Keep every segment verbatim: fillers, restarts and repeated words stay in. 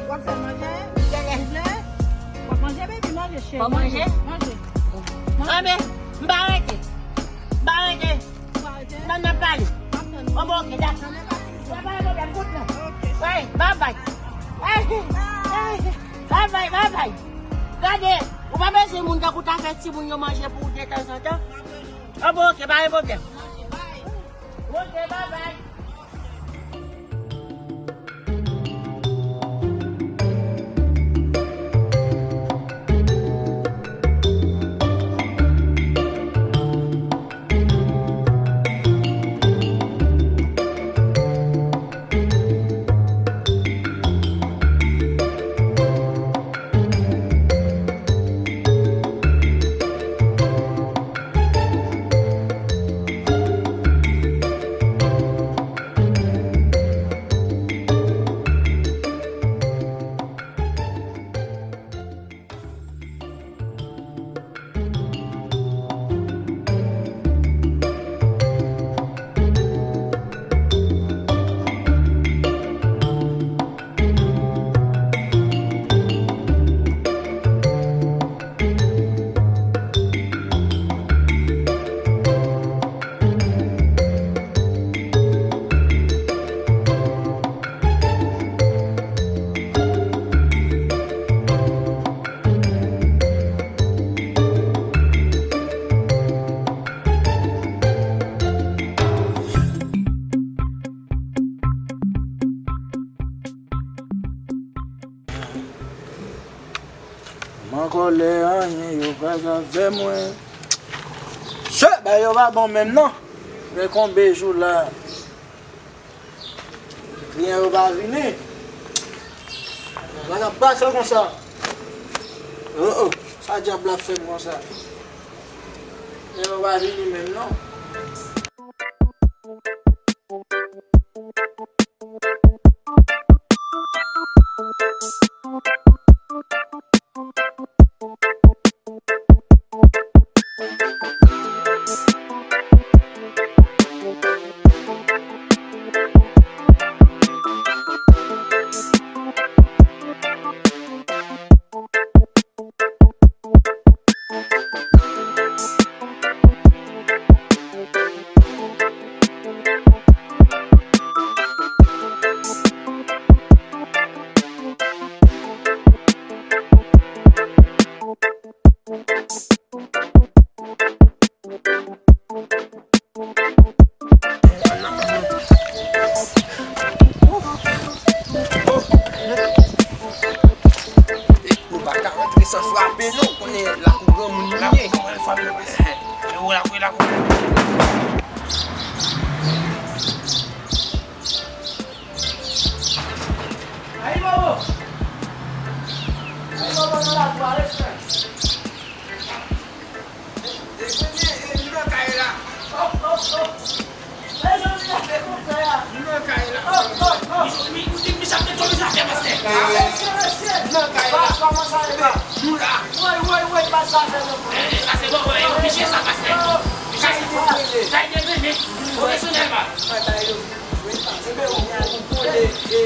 W ap fè manje? Ou vle? W ap manje, baby? Manje, cheri. W ap manje? Manje. Manje. Anben, m pa rete. M pa rete. Ou pa rete? Nan, n ap pale. M ap tann ou. Anben, oke, dakò. Nan, nan, pa fini. Pa gen pwoblèm, kout mwen. Oke. Wi, babay. Wi, wi, babay, babay. Gade, ou pa bezwen moun tankou ta fè timoun yo manje pou ou detanzantan. Anben, oke, pa gen pwoblèm. Oke, babay. M ankò lè anyen yo pa ka fè mwen. Che, bagay yo pa bon menm non. Gen konbe jou la. Kliyan yo pa vini. Sa k ap pase konsa? Oh, oh, sa dyab la fè m konsa? Kliyan yo pa vini menm non. Nou pa ka rantre san frape, non. Konnen lakou granmoun nou ye. Lakou granmoun, frape. Ehe. Ewo, lakou, lakou. Ayibobo! Ayibobo nan lakou a, respè! E, e, premye, e, m nan kay la. Hop, hop, hop. Mezanmi, gade konpè a. M nan kay la. Hop, hop, hop. Mi, mi, mi, mi, sa te tonbe sa fè, pastè. Ah, mesye, mesye. M nan kay la. Bas, kòman sa ye, bas? Nou la. Woy, woy, woy, bas sa fè, non. E, e, sa se bon, e, misye sa, pastè. Misye sa. Sa e de premye. Pwofesyonèl, bas. Mwen ta yo. Wi, pastè. Ou, ou, ou konnen, e, ti,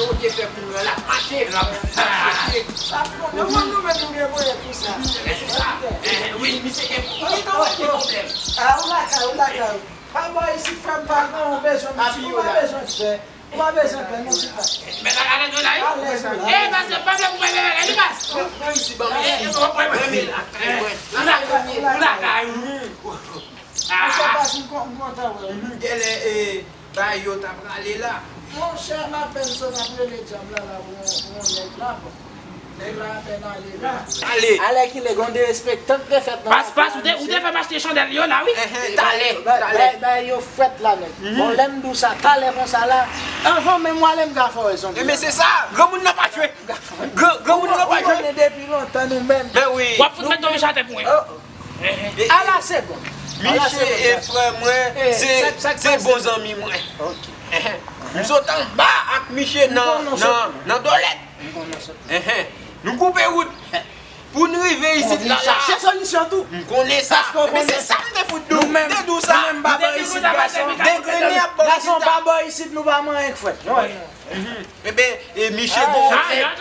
ou te fè pou mwen, l ap mache. L ap mache. Sa pran. Yo, mwen, nou menm, nou gen mwayen pou sa. E, se sa. E, e, wi, misye gen, wi, non, gen pwoblèm. Ah, ou lakay, ou lakay. Pa bò isit, frè m, pa gen yon bezwen, misye. Ou pa bezwen pè. Ou pa bezwen pè, non, ti pa. Mèt Alan Donay? Alèz, ou la. E, pastè, pa fè pou mwen, bebe, li pas. Pran, pran isi, ban m isi. E, e, pran, pran, pran. Ou la, ou lakay, ou. Ah. Monchè, pas, m kon-, m kontan wè w. Mhm, genlè, e, bagay yo ta prale la. Monchè, m apèn sot ap rele djab la, la, pou yon, pou yon nèg la, bon. Nèg la apèn ale la. Ale. Alèkile, gen yon derespektan k te fèt nan lakou a, mesye. Pas, pas, ou te, ou te fè m achte chandèl yo la, wi. Enhen, talè, talè. Bay, bay, bay yo frèt la nèt. Mhm. Bon, lè m di w sa, talè konsa la, anvan menm w ale, m ka fè w rezon. Enben, se sa, granmoun nan pa jwe. M ka fè w. Gran, granmoun nan pa jwe. Ou konnen depi lontan nou menm. Ben wi. W ap fout mèt dòmi atè pou mwen. Oh. A la segonn. Misye e frè mwen, se, se bon zanmi mwen. Ok. M sot anba ak misye nan, nan, nan Dòlèt. Nou koupe wout pou n rive isit la, la. Chache solisyon tou. M konnen sa. Men se sa m te fout di w. M te di w sa. Degrennen ap bò isit la. Gason pa bò isit, nou pa manyen k fèt. Enben, e Miche gon,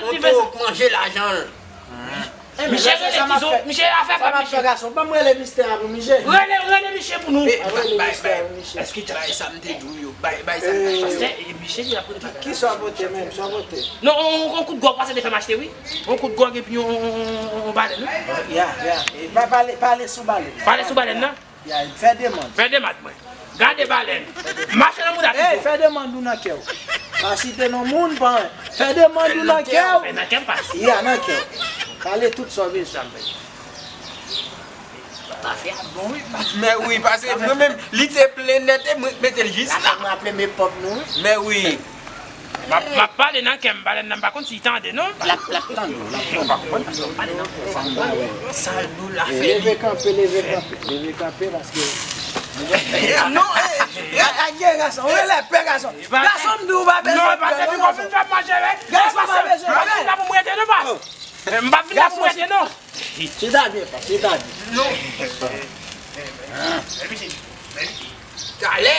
gon twòk manje lajan l. Miche rele ti zo, Miche afè pa Miche. Gason, ban m rele mistè a pou Miche. Rele, rele Miche pou nou. Bay, bay, bay. Èske bay sa m te di w yo? Bay, bay sa m te di w yo. Pastè, e Miche li ap rele. Ki sa w pote menm? Sa w pote? Non, on, on, on kout gwòg pase te fè m achte, wi. On kout gwòg epi on, on, on, on, on balèn, wi. Ya, ya. E pa pale, pale sou balèn. Pale sou balèn nan? Ya, fè demann. Fè demann mwen. Gade balèn. Mache nan mouda pito. Ey, fè demann ou nan kè w. Pa site non moun, pa anyen. Fè demann ou nan kè w. Nan kè m pase. Ya, nan kè w. Pale tout sa w bezwen. Sa m bezwen. Kafe a bon, wi. Mè wi, pase mwen menm, li te plen nèt e mwen mete l jis la. Mwen aple men pòp nou, wi. Mè wi. M ap, m ap pale nan kè m, pale nan, m pa konn si l tande, non. L ap, l ap tande w, l ap tande w. Ou pa konprann, paske w pale nan kè w. Sa l ba w. Sa l ba w la fè li. Leve kanpe, leve kanpe, leve kanpe, paske... Non, e, e, e, gen gason, ou rele pè gason. Gason m di w pa bezwen pè, non, gason. Gason pa bezwen pè. M pa vin la pou m rete, non, pa. M pa vin la pou m rete, non. Chita byen, pa, chita byen. Non. Talè.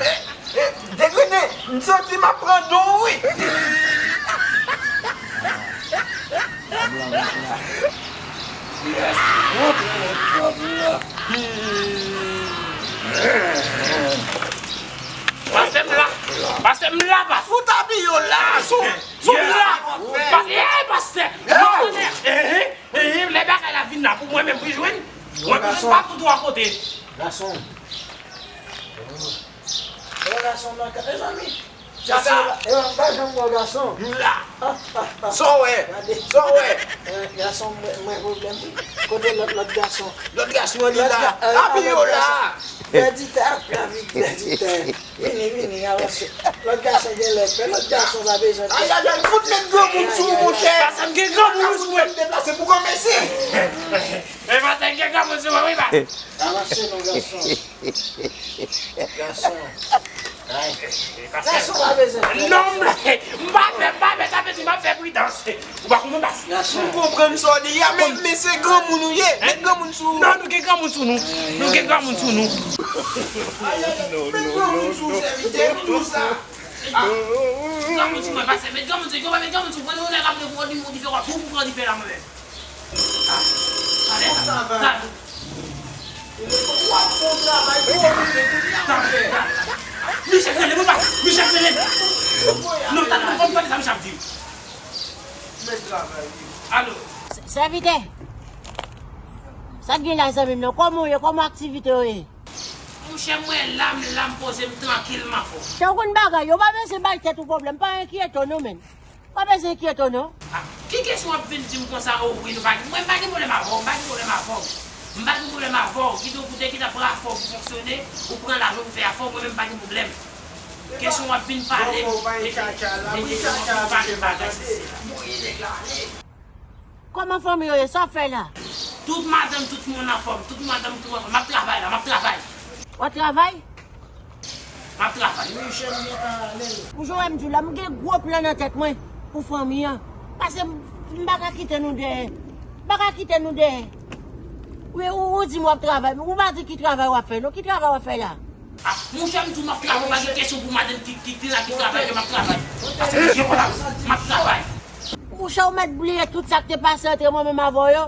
Eh, eh, Degrennen, m santi m ap pran don, wi. Pastè m la, pastè m la, pastè. Fout abiye w la, sou, sou la. Pastè, eh, pastè. Non, tande. Eh, eh, eh, lè bagay la vin la, pou mwen menm, pou jwenn. Mwen, pou jwenn, pa fout ou akote. Gason. Wè gason nan ka, mezanmi. Se sa. E m pa janm wè gason. M la. Sa w wè? Sa w wè? Gason, mwen, mwen pwoblèm wi. Kote lòt, lòt gason? Lòt gason an li la. Api yo la. Pèdi tè, lavi pèdi tè. Vini, vini, avanse. Lòt gason gen lè pè, lòt gason pa bezwen pè. Ay, ay, ay, fout met granmoun sou ou, monchè. Pastè m gen granmoun sou mwen. Deplase pou kòmanse. Men pastè m gen granmoun sou mwen, wi, pastè. Avanse non, gason. Gason. Ay. Gason pa bezwen pè. Non, m pa pè, m pa pè, sa vle di m ap fè pridans. Ou pa konprann, baz? Gason. M konprann sa w di a, men, men se granmoun ou ye. Met granmoun sou ou. Non, nou gen granmoun sou nou. Nou gen granmoun sou nou. Ay, ay, ay, met granmoun sou ou, sèvitè, nou di w sa. Ah. Granmoun sou mwen, pastè, met granmoun sou, yo pa met granmoun sou, pran yon nèg ap leve yon diferan, pou pran diferan mwen menm. Michel rele mwen pa. Michel rele. Non, tande, fò m tande sa Michel ap di. Alo. Sèvitè. Sa k gen la, zanmi m nan? Kòman w ye? Kòman aktivite yo ye? Monchè, mwen la, m la, m poze m trankilman, frè. Tankou yon bagay, yo pa bezwen bay tèt ou pwoblèm, pa enkyete w non, menn. Pa bezwen enkyete w non. Ah, ki kesyon w ap vin di m konsa? O wi, nou pa gen, mwen m pa gen pwoblèm avè w, m pa gen pwoblèm avè w. M pa gen pwoblèm avè w. Kite w koute, kite apre afè w pou fonksyone, ou pran lajan pou fè afè w, mwen menm m pa gen pwoblèm. Kesyon w ap vin pale m, e, e, e, e, w ap vin pale m bagay sesi la. Kòman fanmi yo ye? Sa w ap fè la? Tout madanm, tout moun anfòm, tout madanm, tout anfòm. M ap travay la, m ap travay. W ap travay? M ap travay. Ou jan wè m di w la, m gen gwo plan nan tèt mwen pou fanmi an. Paske m, m pa ka kite nou dèyè. M pa ka kite nou dèyè. Wi, ou, ou di m w ap travay, men ou pa di ki travay w ap fè non. Ki travay w ap fè la? Ah, monchè, m di w m ap travay, pa gen kesyon pou madanm ki, ki, ki la ki travay, ke m ap travay. Paske m gen kòb la, m ap travay. Monchè, ou mèt bliye tout sa k te pase antre mwen menm avè w yo.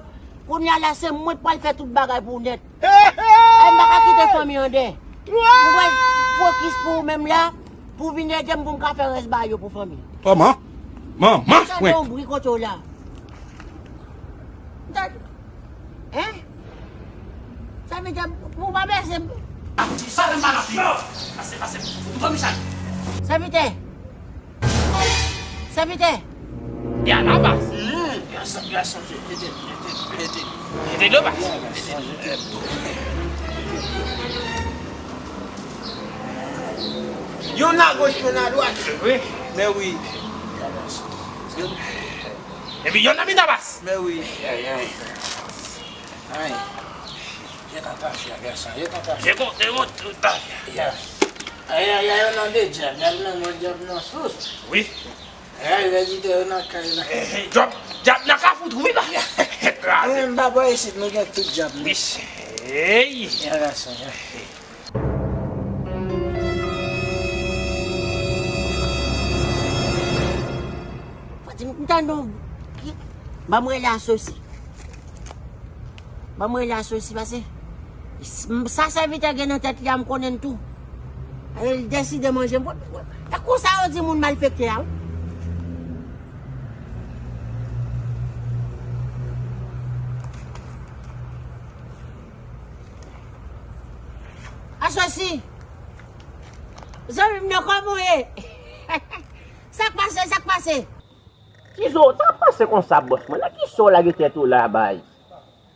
Kounye a la, se mwen k pral fè tout bagay pou w nèt. Ay, m pa ka kite fanmi an dèyè. Mwen pral fokis pou ou menm la, pou w vin ede m pou m ka fè rès bagay yo pou fanmi. Kòman? Manman mwen. Sa te yon bri kote w la. Sa, hein? Sa vin te, ou pa bese. Sa vin pa nan pi. Pase, pase. Ou pa Michel. Sa vin te. Sèvitè! Yana baz! Gason, gason, ede, ede, ede. Ede do baz! Youn agoch, youn adwat. Wi. Men wi. Epi youn nan mitan baz. Men wi. Ay. Ye tantafya, gason, ye tantafya. Ye kon, ye kon tantafya. Ya. Ay, ay, ay, yo nan de dyab, dyab nan mwen, dyab nan sous. Wi. Ay, lè di te yo nan kay la. Djòb, djab nan kafou tou, wi, la. Kraze. Mwen, m pa bò isit, nou gen tout djab, non. Mesye. Ey. Yon gason, wi. Fati, m tann nou. Ban m rele Asosi. Ban m rele Asosi, pase sa sèvitè gen nan tèt li a, m konnen l tou. E l deside manje m. E konsa yo di moun malfektè a, wi. Asosi! Zanmi m nan, kòman w ye? Sa k pase, sa k pase? Tizo, sa k pase konsa, bòs mwen? Nan kisa w lage tèt ou la, bay?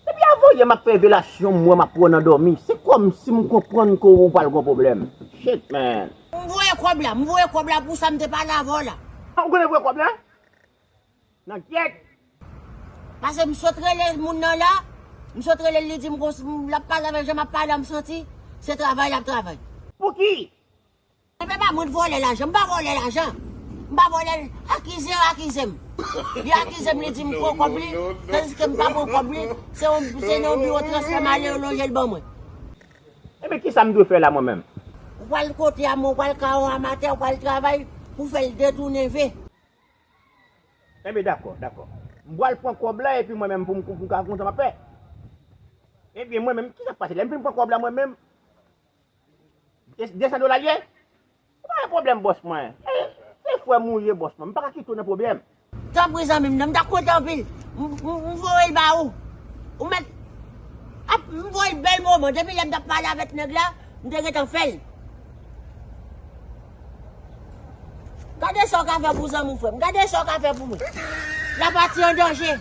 Depi avan yè m ap fè revelasyon, m wè m ap pran nan dòmi. Se kòmsi m konprann ke w pral gon pwoblèm. Shit, man. M voye kòb la, m voye kòb la pou sa m te pale avè w la. Ou konnen voye kòb la? Nan gyèt. Pase m sot rele moun nan la, m sot rele l, li di m konsa, l ap pale avè jan m ap pale a, m santi se travay l ap travay. Pouki? Ebyen, pa mwen t vòlè lajan, m pa vòlè lajan. M pa vòlè l, akize yo akize m. Li akize m, li di m pran kòb li, tandiske m pa pran kòb li, se yon, se nan yon biwo transfè m ale, yo lonje l ban mwen. Ebyen, kisa m dwe fè la, mwen menm? Ou pral kote a, mwen, ou pral kawon a matè, ou pral travay pou fè l detounen ve. Ebyen, dakò, dakò. M pral pran kòb la, epi mwen menm, pou m, pou m ka kontan m ap fè. Ebyen, mwen menm, kisa k pase? Lè m fin pran kòb la, mwen menm, de-, de san dola l ye? Pa gen pwoblèm, bòs mwen. E, se frè m ou ye, bòs mwen. M pa ka kite w nan pwoblèm. Tanpri, zanmi m, non, m ta kontan anpil. M, m, m voye l ba ou. Ou mèt ap, m voye l bèl moman. Depi lè m t ap pale avèk nèg la, m te gentan fè l. Gade sa w ka fè pou zanmi w, frè m. Gade sa w ka fè pou mwen. Lapati an danje.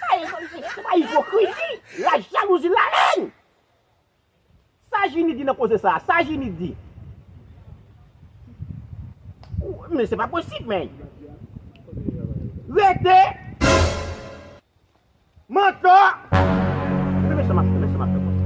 Ay, se pa ipokrizi, lajalouzi, lalèn. Sa Jini di nan koze sa a? Sa Jini di? Ou, men se pa posib, men. Rete! Mantò! Men, men sa m ap fè, men sa m ap fè, bòs.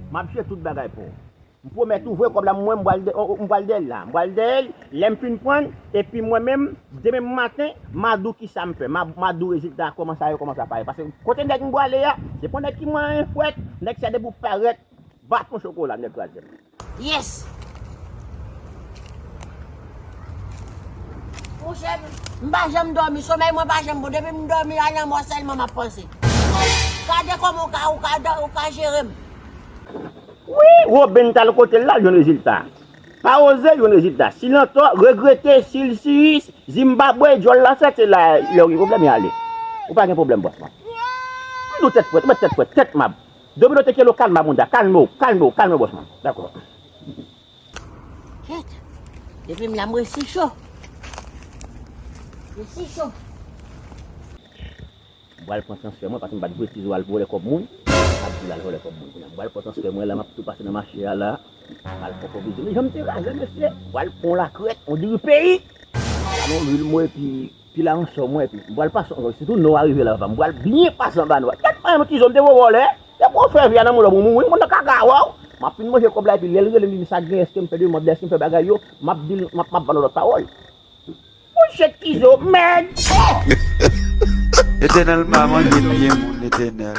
M ap jere tout bagay pou ou. M pwomèt ou, voye kòb la, mwen, m pral dè-, m pral dèyè l la. M pral dèyè l, lè m fin pran l, epi mwen menm, demen maten, m a di w kisa m fè. M a, m a di w rezilta a, kòman sa ye, kòman sa pa ye. Paske kote nèg m pwale a, se pa nèg ki manyen fwèt, nèg sa depi w parèt, baton chokola, nèg kraze m. Yes. Monchè, m pa janm dòmi, somèy mwen pa janm bon. Depi m dòmi a, lanmò sèlman m ap panse. Gade kòman ou ka, ou ka, ou ka jere m. Wi, Woben t al kote l la, l jwenn rezilta. Pa oze jwenn rezilta. Silantò, regrete, silsiyis, Zimbabwe, djòl la fèt, se la lè w gen pwoblèm, y ale. Ou pa gen pwoblèm, bòs mwen. Ann nou tèt frèt, ou mèt tèt frèt, tèt mab. Domino te kelo, kalma, bunda, kalme w, kalme w, kalme w, bòs mwen. Dakò. Kèt. Depi m la, m resi cho. Resi cho. M pral pran transfè mwen, paske m pa t vle Tizo al vòlè kòb moun. M ap di l al vòlè kòb moun kounye a. M pral pran transfè mwen la, m ap tou pase nan mache a la. M al pran pwovizyon. Men jan m te raze, mesye. M pral pran yon lakrèt, on diri peyi. Sa non, lwil mwen, epi pil aransò mwen, epi m pral pase, sitou nò a rive la, papa. M pral byen pase anba nò a. Kèt, mwen, Tizo, m te vo vòlè. Depi w fè vi a nan moun lòt, ou mouri, moun nan kaka, waw. M ap fin manje kòb la, epi lè l rele m, li di sa k gen, èske m fè demann, èske m fè bagay yo, m ap di l, m ap, m ap ba l yon lòt pawòl. Bullshit, Tizo, mèd! Etènèl pa manje pye moun, Etènèl.